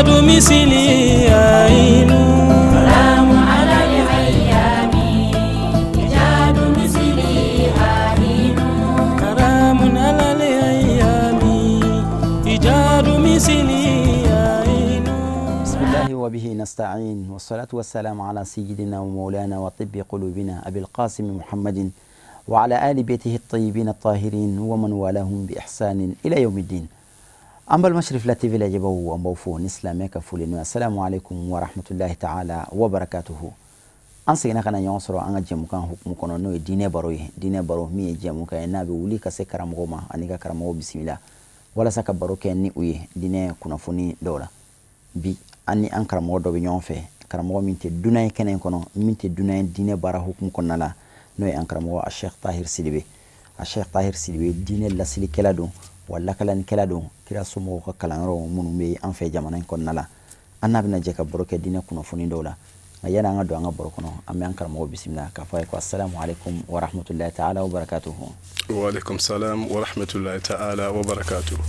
إيجاد مثلي عين حرام على الأيام إيجاد مثلي عين حرام على الأيام إيجاد مثلي عين. بسم الله وبه نستعين، والصلاة والسلام على سيدنا ومولانا وطب قلوبنا أبي القاسم محمد وعلى آل بيته الطيبين الطاهرين ومن والاهم بإحسان إلى يوم الدين. An balima Cherifla TV lajɛbaw, an b'aw fo ni silamɛ ka foli n'o ye. Assalamu alaikum wa rahmatullahi ta'ala wa barakatuhu. An seginna ka na ɲɔgɔn sɔrɔ an ka jɛmukan hukumu kɔnɔ, n'o ye diinɛ baro ye. Diinɛ baro min ye jɛmukan ye n'a bɛ wuli ka se karamɔgɔ ma ani ka karamɔgɔ bisimila walasa ka baro kɛ ni u ye diinɛ kunnafoni dɔw la. Bi an ni an karamɔgɔ dɔ bɛ ɲɔgɔn fɛ, karamɔgɔ min tɛ dunan ye kɛnɛ in kɔnɔ, min tɛ dunan ye diinɛ baara hukumu kɔnɔna la, n'o ye an karamɔgɔ a Sheikh Tahir Sidibe. A Sheikh Tahir Sidibe diinɛ lasilikɛla don wa lakalanikɛla don kira somɔgɔw ka kalanyɔrɔ minnu bɛ an fɛ jamana in kɔnɔna la. An n'a bɛna jɛ ka baro kɛ diinɛ kunnafoni dɔw la. Nka yanni an ka don an ka baro kɔnɔ, an bɛ an karamɔgɔ bisimila k'a fɔ a ye ko assalamu alaikum wa rahmatullahi ta'ala wa barakatuhu. Wa alaikum salam wa rahmatullahi ta'ala wa barakatuhu.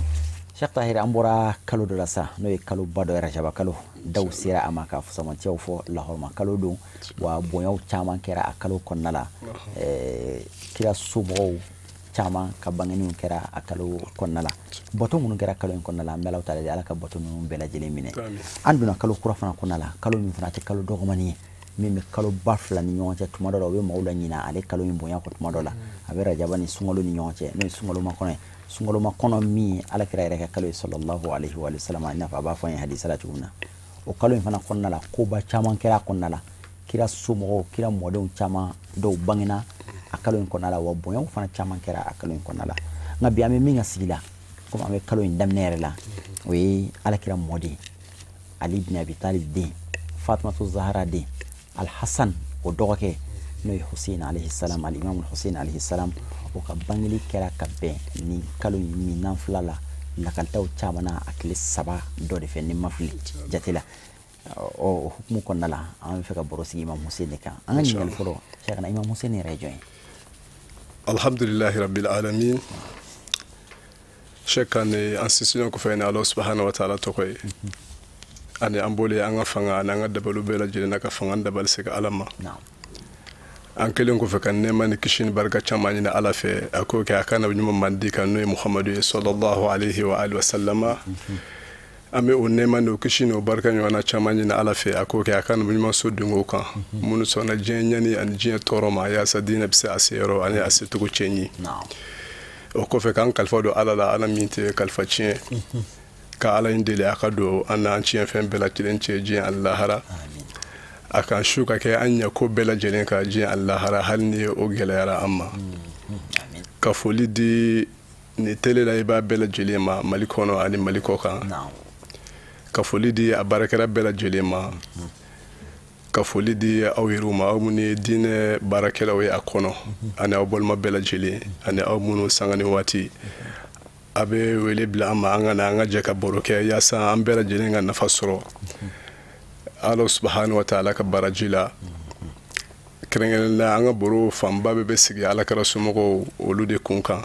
Sheikh Tahir, an bɔra kalo dɔ la sa, n'o ye kalo ba dɔ ye, Rajaba kalo. Daw sera a ma ka fusamantiyaw fɔ lahɔrɔma kalo don, wa bonyaw caman kɛra a kalo kɔnɔna la. Kira somɔgɔw caman ka bangeniw kɛra a kalo kɔnɔna la. Bato minnu kɛra kalo in kɔnɔna la, an bɛ Alahu taala deli Ala ka bato ninnu bɛɛ lajɛlen minɛ. An donna kalo kura fana kɔnɔna la, kalo min fana tɛ kalo dɔgɔmani ye, min bɛ kalo ba fila ni ɲɔgɔn cɛ. Tuma dɔ la o bɛ maaw la ɲina ale kalo in bonya kɔ, tuma dɔ la a bɛ Rajaba ni sunkalo ni ɲɔgɔn cɛ, n'o ye sunkalo makɔnɔ ye. Sunkalo makɔnɔ min ye Ala kira yɛrɛ ka kalo ye sallallahu alaihi wa sallam, i n'a fɔ a b'a fɔ an ye hadisa la cogo min na. O kalo in fana kɔnɔna la, koba caman kɛra a kɔnɔna la. Kira somɔgɔw, kira mɔdenw caman dɔw bangena a kalo in kɔnɔna la, wa bonyaw fana caman kɛra a kalo in kɔnɔna la. Nka bi an bɛ min ka sigi la, komi an bɛ kalo in daminɛ yɛrɛ la, o ye Ala kira mɔden Ali bin Abi Talib den, Fatumatu Zahara den, Al-Hasan o dɔgɔkɛ, n'o ye Hussein alayhi salam, al-Imam Hussein alayhi salam, o ka bangeli kɛra ka bɛn ni kalo in minan fila la lakalitaw caman na, a tile 3 dɔ de fɛ ni ma fili jate la. O hukumu kɔnɔna la, an bɛ fɛ ka baro sigi Imam Hussein de kan. An ka ɲininkali fɔlɔ, Cheikhna, Imam Hussein yɛrɛ ye jɔn ye? Alhamdulillahi rabbil alamin. Cheikh Kane, an sinsinnen kɔfɛ ni Ala subahana wa taala tɔgɔ ye, ani an bolo an ka fanga ani an ka dabaliw bɛɛ lajɛlen na ka fanga dabali se ka Ala ma. An kɛlen kɔfɛ ka nɛɛma ni kisi ni barika caman ɲini Ala fɛ, a k'o kɛ a ka nabi ɲuman mandi kan, n'o ye Muhamadu ye sallallahu alaihi wa alihi wa sallama. An bɛ o nɛɛma n'o kisi n'o barika ɲɔgɔnna caman ɲini Ala fɛ, a k'o kɛ a ka nabi ɲuman so dongo kan, minnu sɔnna diɲɛ ɲani ani diɲɛ tɔɔrɔ ma, yaasa diinɛ bɛ se a seyɔrɔ ani a secogo cɛɲi. O kɔfɛ k'an kalifa don Ala la, Ala min tɛ kalifa tiɲɛ, ka Ala in deli a ka don an n'an tiɲɛ fɛn bɛɛ lajɛlen cɛ diɲɛ ani lahara. A k'an su ka kɛ an ɲɛ ko bɛɛ lajɛlen ka diɲɛ ani lahara, hali ni o gɛlɛyara an ma. Ka foli di ni tele la i b'a bɛɛ lajɛlen ma Mali kɔnɔ ani Mali kɔ kan. Ka foli di a baarakɛla bɛɛ lajɛlen ma. Ka foli di aw yɛrɛw ma, aw minnu ye diinɛ baarakɛlaw ye a kɔnɔ, ani aw balima bɛɛ lajɛlen, ani aw minnu sanga ni waati a bɛ wele bila an ma, an ka na an ka jɛ ka baro kɛ yaasa an bɛɛ lajɛlen ka nafa sɔrɔ Ala subahana wa taala ka baraji la. Kɛrɛnkɛrɛnnenya la, an ka baro fanba bɛɛ bɛ sigi Ala kɛra somɔgɔw olu de kun kan.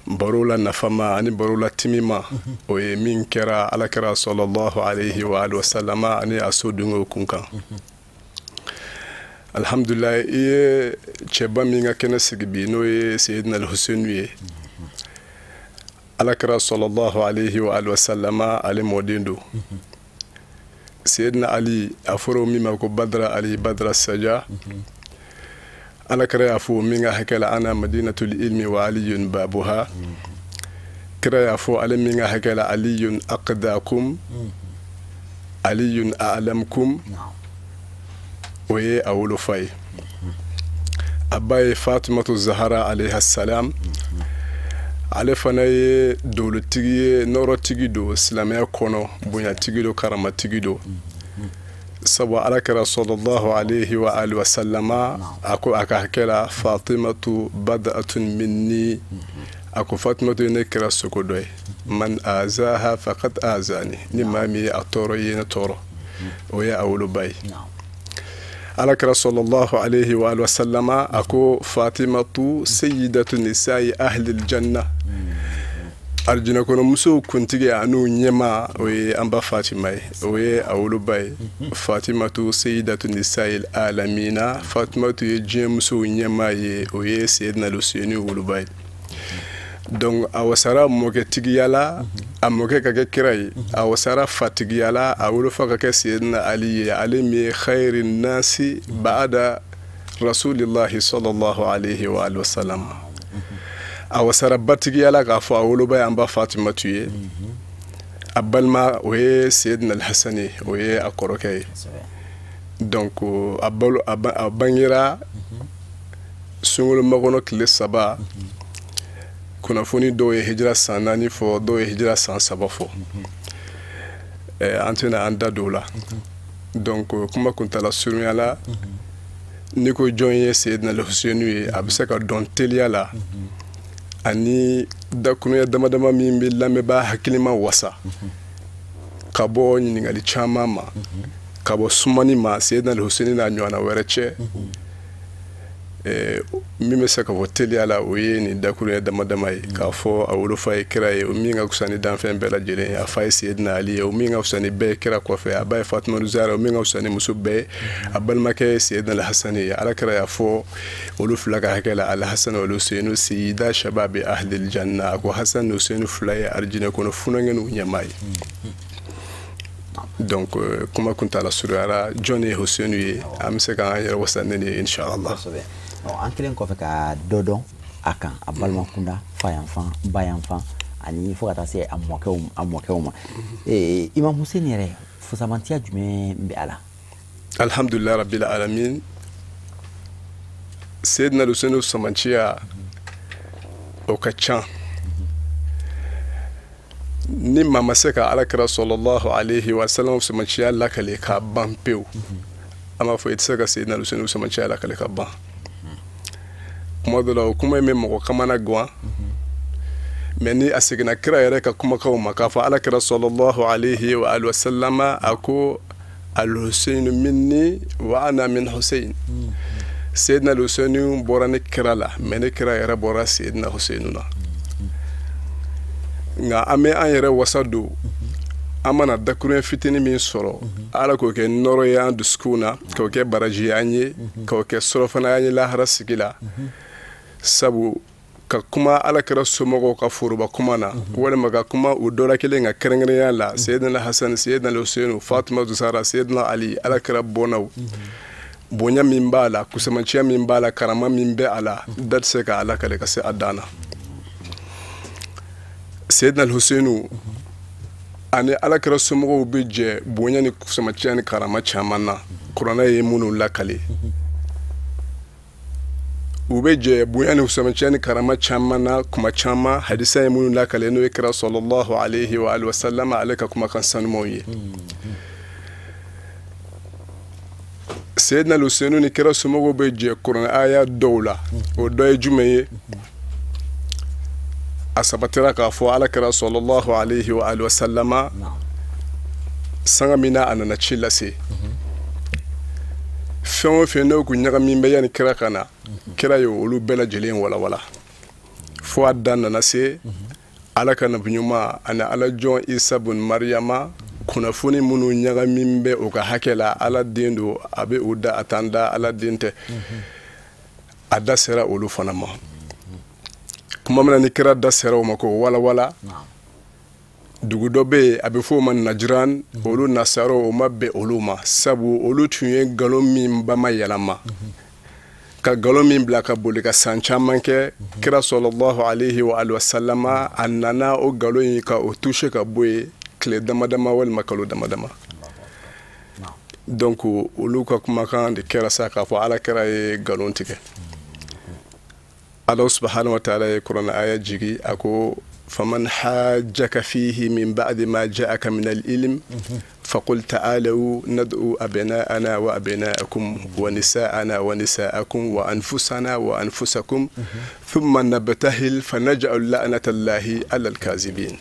Baro la nafama ani baro la timima, o ye min kɛra Ala kɛra sallallahu alaihi wa alihi wa sallama ani a so dungew kun kan. Alhamdulillah, i ye cɛba min ka kɛnɛ sigi bi, n'o ye Seyidina Al-Hussein ye, Ala kɛra sallallahu alaihi wa alihi wa sallama ale mɔden don. Seyidina Ali, a fɔra o min ma ko Badra Ali Badra Saja. Ala kɛra y'a fɔ min ka hakɛ la, ana madinatul ilmi wa aliyun babuha. Kira y'a fɔ ale min ka hakɛ la, aliyun aqdakum aliyun a'lamkum. O ye a wolofa ye. A ba ye Fatumatu Zahara alayha salam. Ale fana ye dolotigi ye, nɔrɔtigi don silamɛya kɔnɔ, bonyatigi don, karamatigi don. Sabu Ala kɛra sallallahu alaihi wa alihi wa sallama a ko a ka hakɛ la, Fatimatu bad'atun minni. A ko Fatimatu ye ne kɛra sogo dɔ ye. Man azaha faqad azani. Ni maa min ye a tɔɔrɔ, i ye ne tɔɔrɔ. O ye a woloba ye. Ala kɛra sallallahu alaihi wa alihi wa sallama a ko Fatimatu sayyidatu nisa'i ahli aljanna. Arijinɛ kɔnɔ musow kuntigi an'u ɲɛma, o ye an ba Fatima ye, o ye a woloba ye. Fatimatu seyidatu nisa'il alamina, Fatimatu ye diɲɛ musow ɲɛma ye, o ye Seyidina Huseyini woloba ye. Donc a wasara mɔkɛtigiya la, a mɔkɛ ka kɛ kira ye, a wasara fatigiya la, a wolofa ka kɛ Seyidina Ali ye, ale min ye khayri nasi ba'ada rasulillahi sallallahu alayhi wa alihi wa sallam. A wasara batigiya la k'a fɔ a woloba ye an ba Fatimatu ye, a balima o ye Seyidina Alhassan ye, o ye a kɔrɔkɛ ye. Donc a bangera sunkalo makɔnɔ tile 3. Kunnafoni dɔw ye hijira san 4 fɔ, dɔw ye hijira san 3 fɔ. An tɛna an da don o la. Donc kuma kuntala surunya la, n'i ko jɔn ye Seyidina Huseyini ye, a bɛ se ka dɔn teliya la ani dakurunya dama dama min bɛ lamɛnbaa hakilima wasa ka bɔ ɲininkali caman ma, ka bɔ sumani ma Seyidina Huseyini n'a ɲɔgɔnna wɛrɛ cɛ. Min bɛ se ka fɔ teliya la, o ye nin dakurunya dama dama ye, k'a fɔ a wolofa ye kira ye, o min ka fisa ni danfɛn bɛɛ lajɛlen ye, a fa ye Seyidina Ali ye, o min ka fisa ni bɛɛ ye kira kɔfɛ, a ba ye Fatimatu Zahra, o min ka fisa ni muso bɛɛ ye, a balimakɛ ye Seyidina Alhassan ye. Ala kira y'a fɔ olu fila ka hakɛ la, Alhassan wal Huseyinu seyida shababi ahlil janna, a ko Hasan ni Huseyinu fila ye arijinɛ kɔnɔ funankɛninw ɲɛmaa ye. Donc kuma kuntala surunyara, jɔn ye Huseyinu ye, an bɛ se k'an yɛrɛ wasa ni nin ye inshallah. An kelen kɔfɛ ka dɔ dɔn a kan, a balima kunda, fa yan fan, ba yan fan, ani fo ka taa se a mɔkɛw ma. Imam Huseyini yɛrɛ, fusamantiya jumɛn bɛ a la? Alhamdulilayi rabbil alamin. Seyidina Huseyini fusamantiya o ka ca. Ni maa ma se ka Ala kira sallallahu alayhi wa sallam fusamantiya lakale k'a ban pewu, an b'a fɔ i tɛ se ka Seyidina Huseyini fusamantiya lakale ka ban. Kuma dɔ la, o kuma in bɛ mɔgɔ kamana gan, mɛ ni a seginna kira yɛrɛ ka kumakanw ma k'a fɔ Ala kira sallallahu alayhi wa alihi wa sallam, a ko al-Huseyinu minni wa ana min Huseyin. Seyidina Huseyini bɔra ne kira la, mɛ ne kira yɛrɛ bɔra Seyidina Huseyinu na. Nka an bɛ an yɛrɛ wasa don, an mana dakuruɲɛ fitinin min sɔrɔ, Ala k'o kɛ nɔrɔ ye an dusukun na, k'o kɛ baraji ye an ye, k'o kɛ sɔrɔfana an ye lahara sigi la. Sabu ka kuma Ala kira somɔgɔw ka foroba kuma na, walima ka kuma u dɔ la kelen ka kɛrɛnkɛrɛnya la, Seyidina Hasan, Seyidina Huseyinu, Fatima Zahra, Seyidina Ali, Ala kira bɔnnaw, bonya min b'a la, kusamanciya min b'a la, karama min bɛ a la, da tɛ se ka Ala kale ka se a dan na. Seyidina Huseyinu ani Ala kira somɔgɔw bɛ jɛ bonya ni kusamanciya ni karama caman na, kuranɛ ye minnu lakale. U bɛ jɛ bonya ni kusamanciya ni karama caman na kuma caman, hadisa ye minnu lakale, n'o ye kira sallallahu alayhi wa alihi wa sallam ale ka kumakan sanumanw ye. Seyidina Huseyini ni kira somɔgɔw bɛ jɛ kuranɛ aya dɔw la, o dɔ ye jumɛn ye? A sabatira k'a fɔ Ala kira sallallahu alayhi wa alihi wa sallama sanga min na a nana ci lase, fɛn o fɛn n'o kun ɲagami bɛ yanni kira ka na, kira ye olu bɛɛ lajɛlen walawala, fo a da nana se Ala ka nabi ɲuman ani Ala jɔn Isa bun Mariyama, kunnafoni minnu ɲagami bɛ o ka hakɛ la, Ala den don, a bɛ o da, a t'an da, Ala den tɛ, a da sera olu fana ma. Kuma min na ni kira da sera o ma k'o walawala, dugu dɔ bɛ yen a bɛ f'o ma Najiran, olu nasaraw o ma bɛn olu ma, sabu olu tun ye nkalon min ba ma yɛlɛma, ka nkalon min bila ka boli ka san caman kɛ. Kira sallallahu alayhi wa alihi wa sallama a nana o nkalon in ka o toucher ka bɔ yen tile dama dama walima kalo dama dama. Donc olu ka kumakan de kɛra sa k'a fɔ Ala kira ye nkalon tigɛ. Allah subhanahu wa ta'ala ye kuranɛ aya jigi, a ko faman hajjaka fihi min ba'di ma ja'aka min al-ilm faqul ta'alu nad'u abna'ana wa abna'akum wa nisa'ana wa nisa'akum wa anfusana wa anfusakum thumma nabtahil fanaj'al la'nata Allahi 'ala al-kazibin.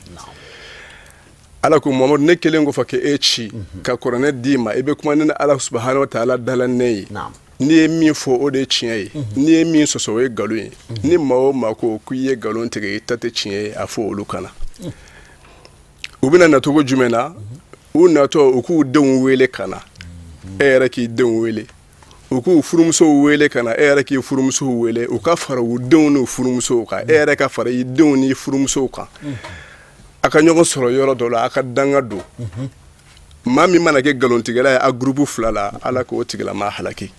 Ala ko Muhammad, ne kelen ko fa ke e ci ka kuranɛ d'i ma, i bɛ kuma ne ni Ala subhanahu wa ta'ala dalan ne ye. N'i ye min fɔ o de ye tiɲɛ ye, n'i ye min sɔsɔ o ye nkalon ye. Ni maa o maa ko k'i ye nkalon tigɛ, i ta tɛ tiɲɛ ye, a fɔ olu kana. U bɛna nacogo jumɛn na? U natɔ u k'u denw wele ka na, e yɛrɛ k'i denw wele. U k'u furumusow wele ka na, e yɛrɛ k'i furumusow wele. U ka fara u denw n'u furumusow kan, e yɛrɛ ka fara i denw n'i furumusow kan. A ka ɲɔgɔn sɔrɔ yɔrɔ dɔ la, a ka danga don. Maa min mana kɛ nkalontigɛla ye a groupe fila la, Ala k'o tigilama halaki.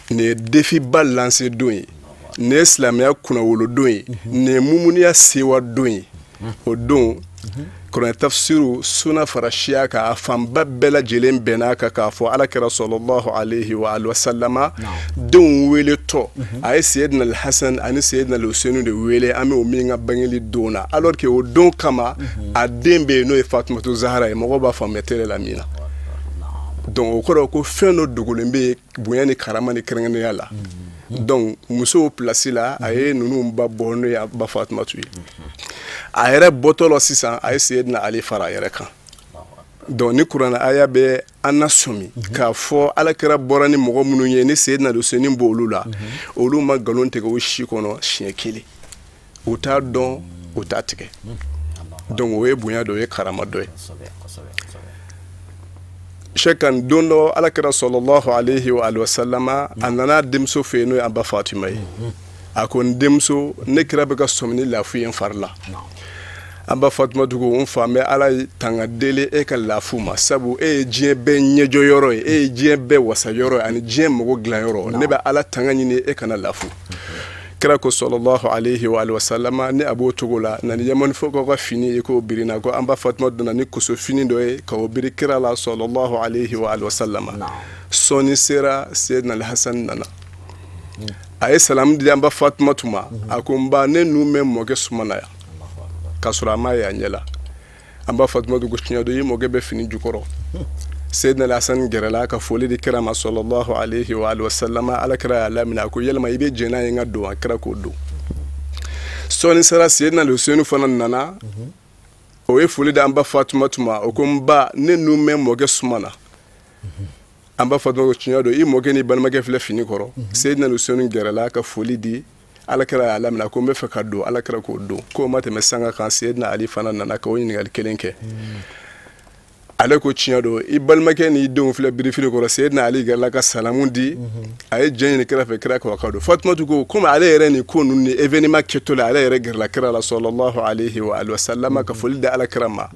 Nin ye défi ba lancé don ye, nin ye silamɛya kunnawolo don ye, nin ye mumuniya sewa don ye. O don kuranɛ tafsiru suna fara siya kan, a fanba bɛɛ lajɛlen bɛn'a kan k'a fɔ Ala kɛra sallallahu alayhi wa alihi wa sallama denw weletɔ a ye Seyidina Alhasan ani Seyidina Huseyinu de wele an bɛ o min ka bangeli don na, alors que o don kama a den bɛ yen n'o ye Fatumatu Zahara ye, mɔgɔw b'a faamuya télé la min na. Donc o kɔrɔ ko fɛn dɔ dogolen bɛ yen bonya ni karama ni kɛrɛnkɛrɛnnenya la. Donc musow place la a ye ninnu ba bɔ n'o ye ba Fatumatu ye. A yɛrɛ bɔtɔ la sisan a ye Seyidina Ali fara a yɛrɛ kan. Donc ni kuranɛ aya bɛ an nasɔmi k'a fɔ Ala kɛra bɔra ni mɔgɔ minnu ye ni Seyidina Huseyini b'olu la, olu ma nkalon tigɛ o si kɔnɔ siɲɛ kelen. U t'a dɔn, u t'a tigɛ. Donc o ye bonya dɔ, o ye karama dɔ ye. Cheikh don dɔ Ala kɛra sallallahu alayhi wa alihi wa sallama a nana denmuso fɛ yen n'o ye an ba Fatima ye. A ko n denmuso, ne kira bɛ ka sɔmi ni lafu ye n fari la. An ba Fatima dugu, n fa, n bɛ Ala tanga deli e ka lafu ma, sabu e ye diɲɛ bɛɛ ɲɛjɔ yɔrɔ ye, e ye diɲɛ bɛɛ wasa yɔrɔ ye ani diɲɛ mago dilan yɔrɔ. Ne bɛ Ala tanga ɲini e kana lafu. Kira ko sallallahu alayhi wa alihi wa sallama ni a b'o cogo la, na ni yamanifɔkaw ka fini ye k'o biri na. Ko an ba Fatima donna ni koso fini dɔ ye k'o biri kira la sallallahu alayhi wa alihi wa sallama. Sɔɔni sera, Seyidina Alhasan nana. A ye salamu di an ba Fatima tuma, a ko n ba, ne nun bɛ mɔkɛ suma na yan k'a sɔrɔ a ma ye a ɲɛ la. An ba Fatima ko tiɲɛ don, i mɔkɛ bɛ fini jukɔrɔ. Seyidina Alhasan gɛrɛla ka foli di kira ma sallallahu alayhi wa alihi wa sallama. Ala kira y'a laminɛ, a ko yalima i bɛ jɛn n'a ye n ka don wa? Kira k'o don. Sɔɔni sera, Seyidina Huseyinu fana nana, o ye foli di an ba Fatima tuma, o ko n ba, ne nun bɛ mɔkɛ suma na. An ba Fatima ko tiɲɛ don, i mɔkɛ n'i balimakɛ filɛ fini kɔrɔ. Seyidina Huseyinu gɛrɛla ka foli di, Ala kira y'a laminɛ, a ko n bɛ fɛ ka don. Ala kira k'o don. K'o ma tɛmɛ sanga kan, Seyidina Ali fana nana k'o ɲininkali kelen kɛ. Ale ko tiɲɛ don, i balimakɛ n'i denw filɛ birifini kɔrɔ. Seyidina Ali gɛrɛla ka salamu di, a ye jɛn ɲini kira fɛ, kira k'o ka don. Fatumatu ko komi ale yɛrɛ nin ko ninnu ni événement kɛtɔ la, ale yɛrɛ gɛrɛla kira la sallallahu alayhi wa alihi wa sallama ka foli di Ala kira ma,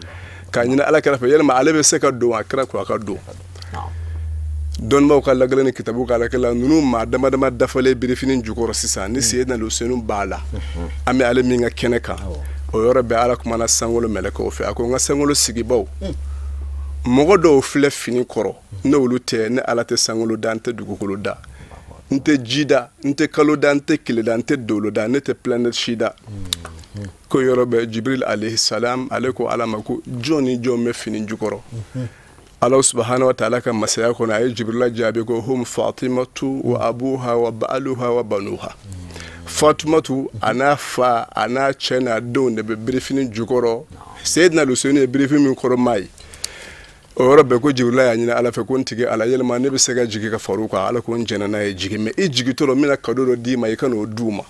k'a ɲini Ala kira fɛ yalima ale bɛ se ka don wa? Kira k'o ka don. Dɔnnibaw ka lagɛlɛ ni kitabu ka lagɛlɛ, ninnu maa dama dama dafalen birifini jukɔrɔ sisan ni Seyidina Huseyinu b'a la, an bɛ ale min ka kɛnɛ kan, o yɔrɔ bɛɛ Ala kumana sankolo mɛlɛkɛw fɛ. A ko n ka sankolo sigibaw, mɔgɔ dɔw filɛ fini kɔrɔ, ne olu tɛ, ne Ala tɛ sankolo da, n tɛ dugukolo da, n tɛ ji da, n tɛ kalo da, n tɛ tile da, n tɛ dolo da, ne tɛ planète si da. Ko yɔrɔ bɛɛ Jibril alayhi salam ale ko Ala ma ko jɔn ni jɔn bɛ fini jukɔrɔ? Ala subhanahu wa ta'ala ka masaya kɔnɔ a ye Jibrila jaabi ko hum Fatimatu wa abuha wa ba'aluha wa banuha. Fatumatu a n'a fa a n'a cɛ n'a denw de bɛ birifini jukɔrɔ. Seyidina Huseyinu ye birifini min kɔrɔ maa ye. O yɔrɔ bɛɛ ko Jibrila y'a ɲini Ala fɛ ko n tigi Ala, yalima ne bɛ se ka jigin ka far'u kan? Ala ko n jɛnna n'a ye, jigin, mais i jigintɔ la n bɛna cadeau dɔ d'i ma, i ka n'o d'u ma.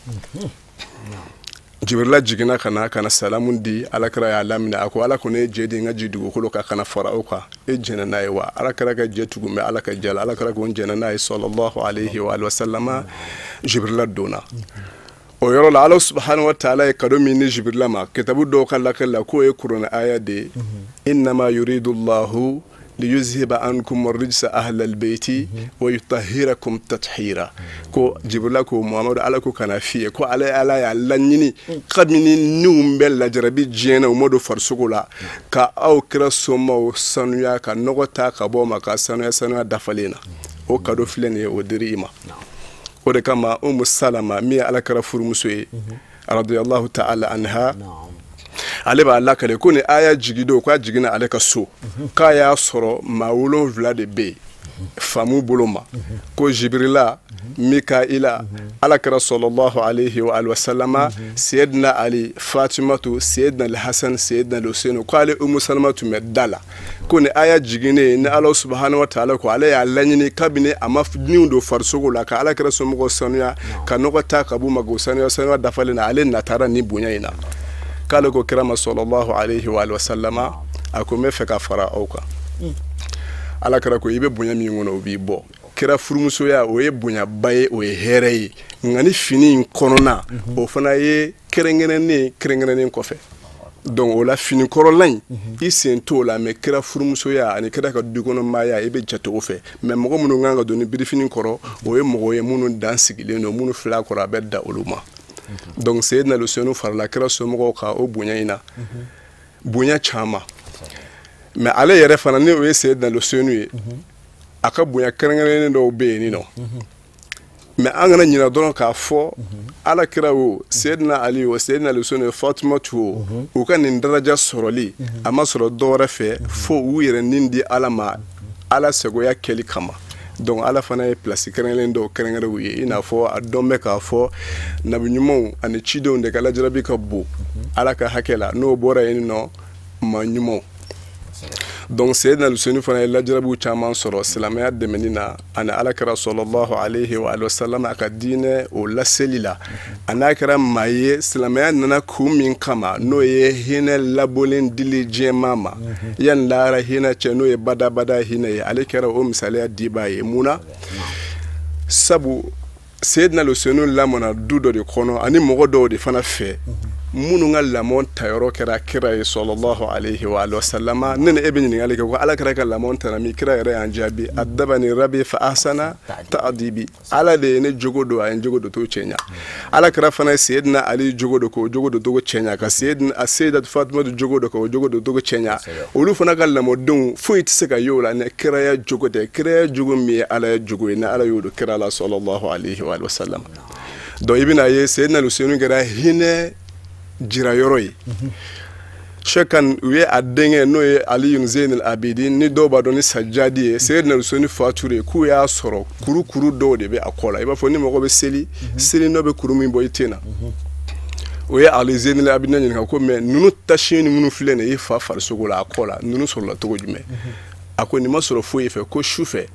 Jibrila jiginna ka na salamu di, Ala kira y'a laminɛ, a ko Ala ko ne ye jɛ di n ka jigin dugukolo kan ka na fara aw kan, e jɛnna n'a ye wa? Ala kira ka jɛ tugun bɛ Ala ka jɛ la. Ala kira ko n jɛnna n'a ye sallallahu alayhi wa alihi wa sallama. Jibrila donna o yɔrɔ la, Ala subhanahu wa ta'ala ye cadeau min di Jibrila ma, kitabu dɔw ka lakali la k'o ye kuranɛ aya de ye, innama yuridu Allahu liyuzhiba ankum rijsa ahla albayti wa yutahhirakum tathira. Ko Jibrila ko Muhamadu, Ala ko kana f'i ye ko ale Ala y'a laɲini kabini niw bɛ lajarabi diɲɛ na, u ma don farisogo la, ka aw kira somaw sanuya, ka nɔgɔ ta ka bɔ ma, ka sanuya sanuya dafalen na. O cadeau filɛ nin ye, o dir'i ma. O de kama Umu Salama min ye Ala kira furumuso ye radiyallahu ta'ala anha, ale b'a lakale ko ni aya jigi don, k'a jiginna ale ka so, k'a y'a sɔrɔ maa 7 de bɛ yen faamu bolo ma, ko Jibrila, Mikaila, Ala kira sallallahu alayhi wa alihi wa sallama, Seyidina Ali, Fatimatu, Seyidina Alhasan, Seyidina Huseyinu, ko ale Umu Salama tun bɛ da la. Ko ni aya jiginnen ni Ala subhanahu wa ta'ala ko ale y'a laɲini kabini a ma niw don farisogo la, ka Ala kira somɔgɔw sanuya, ka nɔgɔ ta ka b'u ma, k'o sanuya sanuya dafalen na, ale natara ni bonya in na. K'ale ko kira ma sallallahu alayhi wa sallama, a ko n bɛ fɛ ka fara aw kan. Ala kira ko i bɛ bonya min kɔnɔ o b'i bɔ. Kira furumusoya o ye bonyaba ye, o ye hɛrɛ ye, nka ni fini in kɔnɔna o fana ye kɛrɛnkɛrɛnnen kɔfɛ. Donc o la fini kɔrɔla in i sen t'o la, mais kira furumusoya ani kira ka dukɔnɔmaaya i bɛ jate o fɛ. Mais mɔgɔ minnu kan ka don ni birifini kɔrɔ, o ye mɔgɔ ye minnu dan sigilen don, minnu filɛ a kɔrɔ, a bɛ da olu ma. Donc Seyidina Lusenu farala kira somɔgɔw kan o bonya in na, bonya caman. Mais ale yɛrɛ fana, ni o ye Seyidina Lusenu ye, a ka bonya kɛrɛnkɛrɛnnen dɔw bɛ yen nɔ. Mais an kana ɲinɛ dɔrɔn k'a fɔ ala kira o, Seyidina Ali o, Seyidina Lusenu, Fatumatu o, u ka nin daraja sɔrɔli a ma sɔrɔ dɔwɛrɛ fɛ fo u yɛrɛ nin di ala ma, ala sagoya kɛli kama. Donc ala fana ye place kɛrɛnkɛrɛnnen dɔw kɛrɛnkɛrɛn u ye, i n'a fɔ a dɔn bɛ k'a fɔ nabi ɲumanw ani cidenw de ka lajarabi ka bon ala ka hakɛ la, n'o bɔra yen nɔ maa ɲumanw. Donc Seyidina Lusenu fana ye lajarabiw caman sɔrɔ silamɛya dɛmɛni na ani ala kira sallallahu alayhi wa sallam a ka diinɛ o laseli la. A n'a kɛra maa ye silamɛya nana kun min kama, n'o ye hinɛ labolen dili diɲɛmaa ma yanni lahara hinɛ cɛ, n'o ye badabada hinɛ ye, ale kɛra o misaliya dibaa ye. Mun na? Sabu Seyidina Lusenu lamɔna du dɔ de kɔnɔ ani mɔgɔ dɔw de fana fɛ minnu ka lamɔ tayɔrɔ kɛra kira ye sallallahu alayhi wa sallama. Ne ni e bɛ ɲininkali kɛ ko ala kira ka lamɔ tara min, kira yɛrɛ y'an jaabi, adabani rabi fa ahsana ta'dibi, ala de ye ne jogo don, a ye n jogo don cogo cɛɲa. Ala kira fana ye Seyidina Ali jogo don k'o jogo don cogo cɛɲa, ka Seyidina Seyidatu Fatumatu jogo don k'o jogo don cogo cɛɲa. Olu fana ka lamɔdenw foyi tɛ se ka y'o la ni kiraya jogo tɛ. Kiraya jogo min ye ala ye jogo ye, ni ala y'o don kira la sallallahu alayhi wa sallam. Donc i bɛna ye Seyidina Lusenu kɛra hinɛ jira yɔrɔ ye. Sekan u ye a denkɛ n'o ye Aliyu Zeynel Abidin, ni dɔw b'a dɔn ni Sajadi ye, Seyidina Lusenu fature k'u y'a sɔrɔ kurukuru dɔw de bɛ a kɔ la, i b'a fɔ ni mɔgɔ bɛ seli, seli dɔ bɛ kuru min bɔ i ten na. O ye Ali Zeynel Abidin ɲininka ko mais ninnu tasiyɛn ni minnu filɛ nin ye i fa farisogo la a kɔ la, ninnu sɔrɔla cogo jumɛn? A ko nin ma sɔrɔ foyi fɛ, ko su fɛ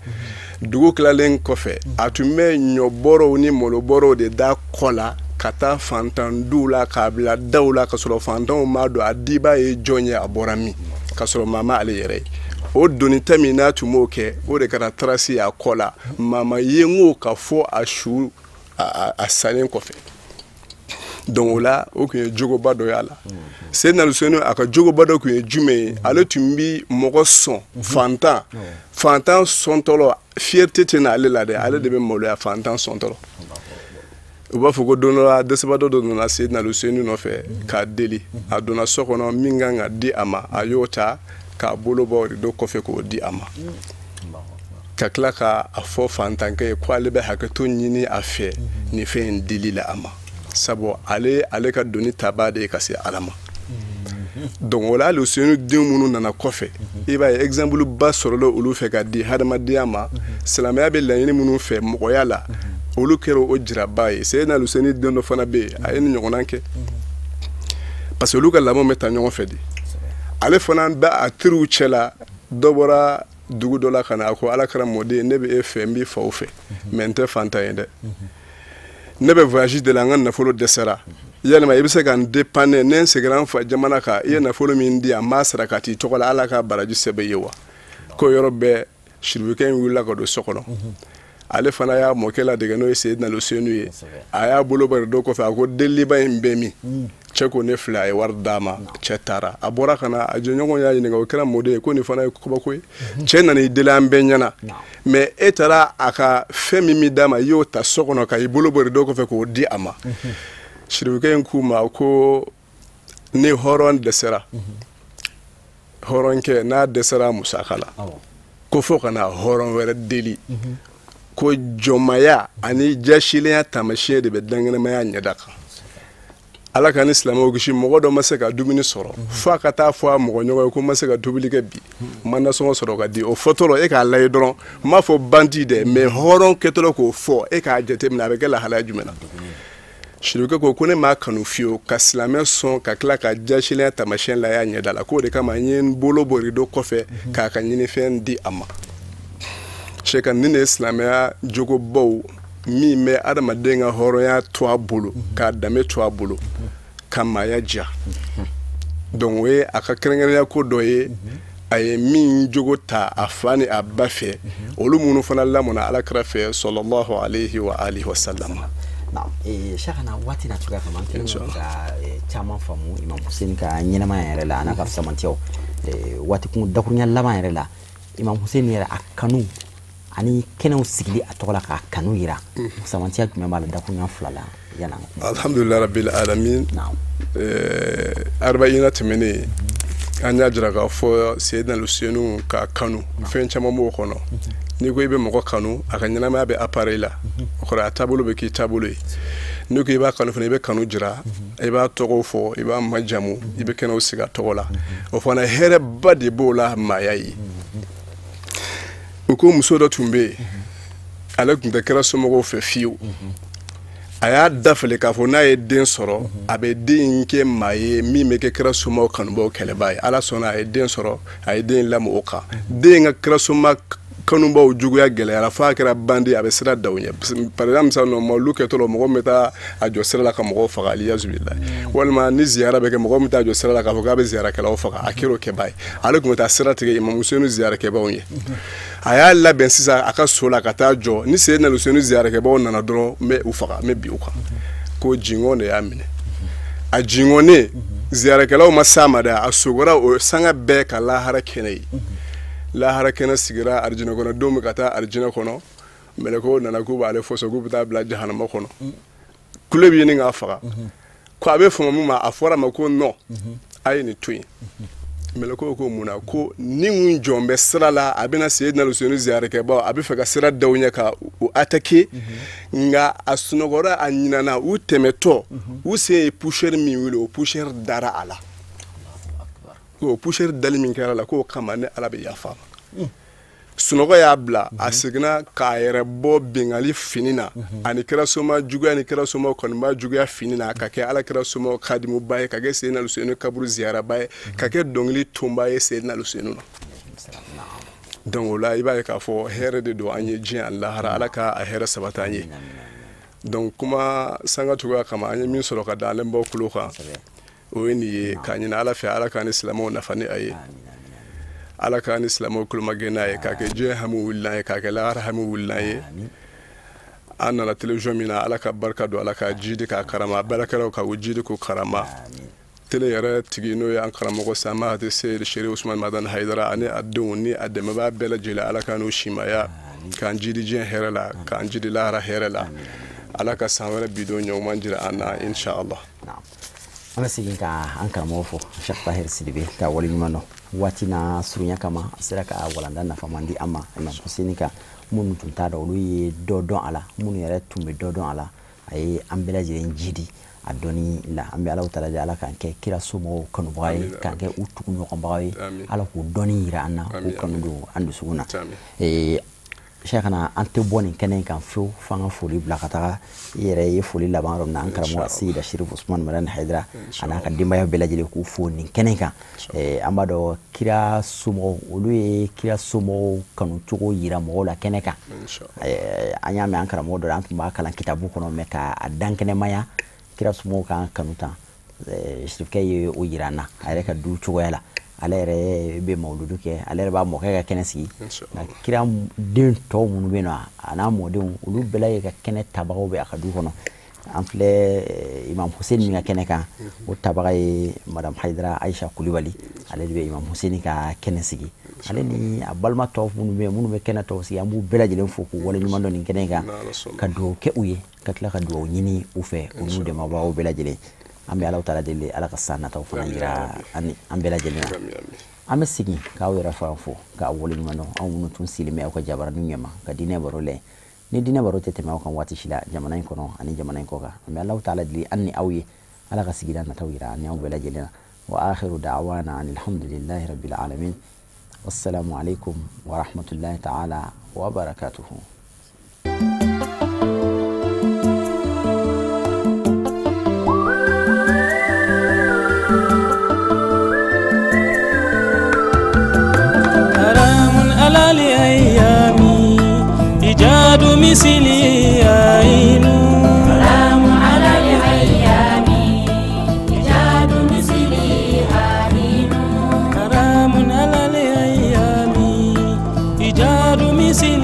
dugu tilalen kɔfɛ a tun bɛ ɲɔbɔrɔw ni malobɔrɔw de da kɔ la ka taa fantan duw la k'a bila daw la, ka sɔrɔ fantanw m'a dɔn a diba ye jɔn ye, a bɔra min, ka sɔrɔ maa ma ale yɛrɛ ye. O doni ta min n'a tun b'o kɛ, o de kɛra tarasi a kɔ la, maa ma ye n ko ka fɔ a su a salen kɔfɛ. Donc o la o tun ye jogoba dɔ y'a la. Seyidina Lusenu a ka jogoba dɔ tun ye jumɛn ye? Ale tun bi mɔgɔ sɔn, fantan sɔntɔlɔ, fierté tɛ na ale la dɛ, ale de bɛ maloya fantan sɔntɔlɔ. U b'a fɔ ko don dɔ la dɛsɛbaatɔ dɔ nana Seyidina Lusenu nɔfɛ k'a deli, a donna so kɔnɔ, min kan ka di a ma a y'o ta k'a bolo bɔ rideau kɔfɛ k'o di a ma, ka tila k'a fɔ fantankɛ ye ko ale bɛ hakɛto ɲini a fɛ nin fɛn in dili la a ma, sabu ale ka doni tabaa de ye ka se ala ma. Donc o la Lusenu den minnu nana kɔfɛ, i b'a ye exemple ba sɔrɔla olu fɛ ka di hadamadenya ma, silamɛya bɛ laɲini minnu fɛ mɔgɔya la, olu kɛra o jiraba ye. Seyidina Lusenu den dɔ fana bɛ yen, a ye nin ɲɔgɔnna kɛ, parce que olu ka lamɔ bɛ taa ɲɔgɔn fɛ de. Ale fana bɛ a teriw cɛ la, dɔ bɔra dugu dɔ la ka na, a ko ala kɛra mɔden, ne bɛ e fɛ, n b'i faw fɛ, mais n tɛ fantan ye dɛ, ne bɛ voyage de la, n ka nafolo dɛsɛra, yalima i bɛ se ka n dépanner, ne n seginna n fa jamana kan, i ye nafolo min di yan n b'a sara ka t'i tɔgɔ la, ala ka baraji sɛbɛn i ye wa? Ko yɔrɔ bɛɛ siribikɛ in wulila ka don so kɔnɔ, ale fana y'a mɔkɛ ladege n'o ye Seyidina Lusenu ye, a y'a bolo bɔ rideau kɔfɛ, a ko deliba in bɛ min? Cɛ ko ne filɛ, a ye wari d'a ma, cɛ taara. A bɔra ka na, a jɛɲɔgɔn y'a ɲininka, o kɛra mɔden ye, ko nin fana ye kabako ye, cɛ nana i deli an bɛɛ ɲɛna, mais e taara a ka fɛn min d'a ma, i y'o ta so kɔnɔ ka i bolo bɔ rideau kɔfɛ k'o di a ma. Siribikɛ in k'u ma ko ni hɔrɔn dɛsɛra, hɔrɔnkɛ n'a dɛsɛra musaka la, ko fo ka na hɔrɔn wɛrɛ deli, ko jɔnmaya ani jasilenya taamasiyɛn de bɛ dankɛnɛmaya ɲɛda kan. Ala ka ni silamɛw kisi, mɔgɔ dɔ ma se ka dumuni sɔrɔ f'a ka taa fɔ a mɔgɔ ɲɔgɔn ye ko n ma se ka tobili kɛ bi, n ma nasɔngɔ sɔrɔ ka di. O fɔtɔ e k'a lajɛ dɔrɔn, n m'a fɔ bandi dɛ, mais hɔrɔn kɛtɔ k'o fɔ e k'a jateminɛ a bɛ kɛ lahalaya jumɛn na. Sirikɛ ko ne m'a kanu fiyewu ka silamɛ sɔn ka tila ka jasilenya taamasiyɛn lajɛ a ɲɛda la, k'o de kama n ye n bolo bɔ rideau kɔfɛ k'a ka ɲinifɛn di a ma. Sɛka nin de ye silamɛya jogobaw min bɛ adamaden ka hɔrɔnya to a bolo, k'a danbe to a bolo, Ka maaya diya. Donc o ye a ka kɛrɛnkɛrɛnya ko dɔ ye, a ye min jogo ta a fa ni a ba fɛ, olu minnu fana lamɔna Ala kira fɛ sallallahu alayhi wa alihi wa sallam. Naam, Cheikhana, waati na cogoya kama an kɛlen don ka caman faamu Imam Hussein ka ɲɛnamaya yɛrɛ la, a n'a ka fisamantiyaw. Waati kun dakurunya laban yɛrɛ la, Imam Hussein yɛrɛ a kanu ani kɛnɛw sigili a tɔgɔ la k'a kanu yira, fisamantiya jumɛn b'a la dakurunya fila la yan'an ka kuma? Alhamdulillah rabbil alamin. Arbaïna tɛmɛnen, an y'a jira k'a fɔ Seydina Hussein ka kanu fɛn caman b'o kɔnɔ. N'i ko i bɛ mɔgɔ kanu, a ka ɲɛnamaya bɛ appareil la, o kɔrɔ a taabolo bɛ k'i taabolo ye. N'i ko i b'a kanu fana, i bɛ kanu jira, i b'a tɔgɔw fɔ, i b'a majamu, i bɛ kɛnɛw sigi a tɔgɔ la. O fana hɛrɛba de b'o la maaya ye. U ko muso dɔ tun bɛ yen, ale tun tɛ kɛra somɔgɔw fɛ fiyewu. A y'a dafale k'a fɔ n'a ye den sɔrɔ, a bɛ den in kɛ maa ye min bɛ kɛ kira somaw kanubaw kɛlɛbaa ye. Ala sɔnna, a ye den sɔrɔ, a ye den lamɔ o kan. Den ka kira soma kanubaw juguya gɛlɛyara f'a kɛra bandi, a bɛ sira da u ɲɛ. Par exemple sisan nɔ, mawulu kɛtɔ la, mɔgɔ min bɛ taa a jɔ sira la ka mɔgɔw faga, aliyazubilayi. Walima ni ziyara bɛ kɛ, mɔgɔ min bɛ taa jɔ sira la k'a fɔ k'a bɛ ziyarakɛlaw faga, a kɛra o kɛbaa ye. Ale tun bɛ taa sira tigɛ Imam Hussein ziyarakɛbaaw ɲɛ. A y'a labɛn sisan a ka so la ka taa jɔ, ni Seydina Hussein ziyarakɛbaaw nana dɔrɔn, n bɛ u faga, n bɛ bin u kan. Ko jingɔn de y'a minɛ. A jingɔnnen, ziyarakɛlaw ma s'a ma dɛ, a sogora o sanga bɛɛ ka lahara kɛnɛ ye. Lahara kɛnɛ sigira arijinɛ kɔnɔ, don min ka taa arijinɛ kɔnɔ, mɛlɛkɛw nana k'u b'ale fɔsɔ, k'u bɛ taa bila jahanama kɔnɔ. Kule bɛ ɲini k'a faga. Ko a bɛ fama mun ma, a fɔra a ma ko non, a ye nin to yen. Mɛlɛkɛw ko mun na? Ko ni kun jɔn bɛ sira la, a bɛna Seydina Hussein ziyarakɛbaw, a bɛ fɛ ka sira da u ɲɛ ka u attaquer, nka a sunɔgɔra, a ɲinana, u tɛmɛtɔ, u sen ye poussière min wuli, o poussière dara a la. O poussière dali min kɛra la, k'o kama ne Ala bɛ yafa a ma. Sunɔgɔ y'a bila, a seginna k'a yɛrɛ bɔ bingali fini na, ani kira soma juguya ni kira soma kɔniba juguya fini na, ka kɛ Ala kira soma kadimuba ye, ka kɛ Seydina Hussein kaburu ziyaraba ye, ka kɛ dɔnkili tonba ye Seydina Hussein na. Donc o la, i b'a ye k'a fɔ hɛrɛ de don an ye diɲɛ ani lahara. Ala ka a hɛrɛ sabati an ye. Donc kuma sanga cogoya kama, an ye min sɔrɔ ka da an baw kulo kan, o ye nin ye, k'a ɲini Ala fɛ, Ala k'an ni silamɛw nafa ni a ye. Ala k'an ni silamɛw kulomagɛn n'a ye, k'a kɛ diɲɛ hami wulilan ye, k'a kɛ lahara hami wulilan ye. An nana télévision min na, Ala ka barika don, Ala k'a jidi k'a karama, baarakɛlaw ka o jidi k'o karama. Télé yɛrɛ tigi, n'o ye an karamɔgɔ Samahati Seyidi Sherif Usman Madani Hayidara, ani a denw ni a dɛmɛbaa bɛɛ lajɛlen, Ala k'an n'u simaya, k'an jidi diɲɛ hɛrɛ la, k'an jidi lahara hɛrɛ la. Ala ka san wɛrɛ bidon ɲɔgɔn jira an na, inshallah. An bɛ segin ka an karamɔgɔ fo, Cheikh Tahir Sidibe, ka waleɲuman dɔn. Waati na surunya kama, a sera ka walanda nafaman di an ma Imam Hussein kan. Minnu tun t'a dɔn, olu ye dɔ dɔn a la, minnu yɛrɛ tun bɛ dɔ dɔn a la, a ye an bɛɛ lajɛlen jidi a dɔnni la. An bɛ Alahu taala deli, Ala k'an kɛ kira somɔgɔw kanubaga ye, k'an kɛ u tuguɲɔgɔnbaga ye, Ala k'u dɔnni yira an na, k'u kanu don an dusukun na. Cheikhana, an tɛ bɔ nin kɛnɛ in kan fiyewu f'an ka foli bila ka taga. I yɛrɛ ye foli laban yɔrɔ min na, an karamɔgɔ Seyida Sherif Usman Madani Hayidara a n'a ka denbaya bɛɛ lajɛlen, k'u fo nin kɛnɛ in kan. An b'a dɔn kira somɔgɔw, olu ye kira somɔgɔw kanu cogo yira mɔgɔw la kɛnɛ kan. An y'a mɛn an karamɔgɔ dɔ la, an tun b'a kalan kitabu kɔnɔ, mɛ k'a dankɛnɛmaya kira somɔgɔw k'an kanu tan, Sherifkɛ ye o yira an na a yɛrɛ ka du cogoya la. Ale yɛrɛ bɛ mawuludu kɛ, ale yɛrɛ b'a mɔkɛ ka kɛnɛ sigi, nka kira den tɔw minnu bɛ yen nɔ, a n'a mɔdenw, olu bɛɛ lajɛlen ka kɛnɛ tabagaw bɛ a ka du kɔnɔ. An filɛ Imam Hussein min ka kɛnɛ kan, o tabaga ye Madame Hayidara Aisha Kulibali, ale de bɛ Imam Hussein ka kɛnɛ sigi. Ale ni a balima tɔw minnu bɛ yen, minnu bɛ kɛnɛ tɔw sigi, an b'u bɛɛ lajɛlen fo k'u waleɲuman dɔn nin kɛnɛ in kan, ka dugawu kɛ u ye, ka tila ka dugawu ɲini u fɛ, u n'u dɛmɛbagaw bɛɛ lajɛlen. An bɛ Alahu taala deli, Ala ka san nataw fana yira an bɛɛ lajɛlen na. An bɛ segin k'aw yɛrɛ fana fo k'aw waleɲuman dɔn, aw minnu tun sigilen bɛ aw ka jabaraninw ɲɛma ka diinɛ baro lajɛ. Ni diinɛ baro tɛ tɛmɛ aw kan waati si la, jamana in kɔnɔ ani jamana in kɔ kan. An bɛ Alahu taala deli an ni aw ye, Ala ka sigida nataw yira an ni aw bɛɛ lajɛlen na. Wa akhiru da'wana alhamdulillahi rabbil alamin. Wassalamu alaikum wa rahmatullahi ta'ala wa barakatuhu. إيجاد مثلي عين، سلام على الأيام. مثلها.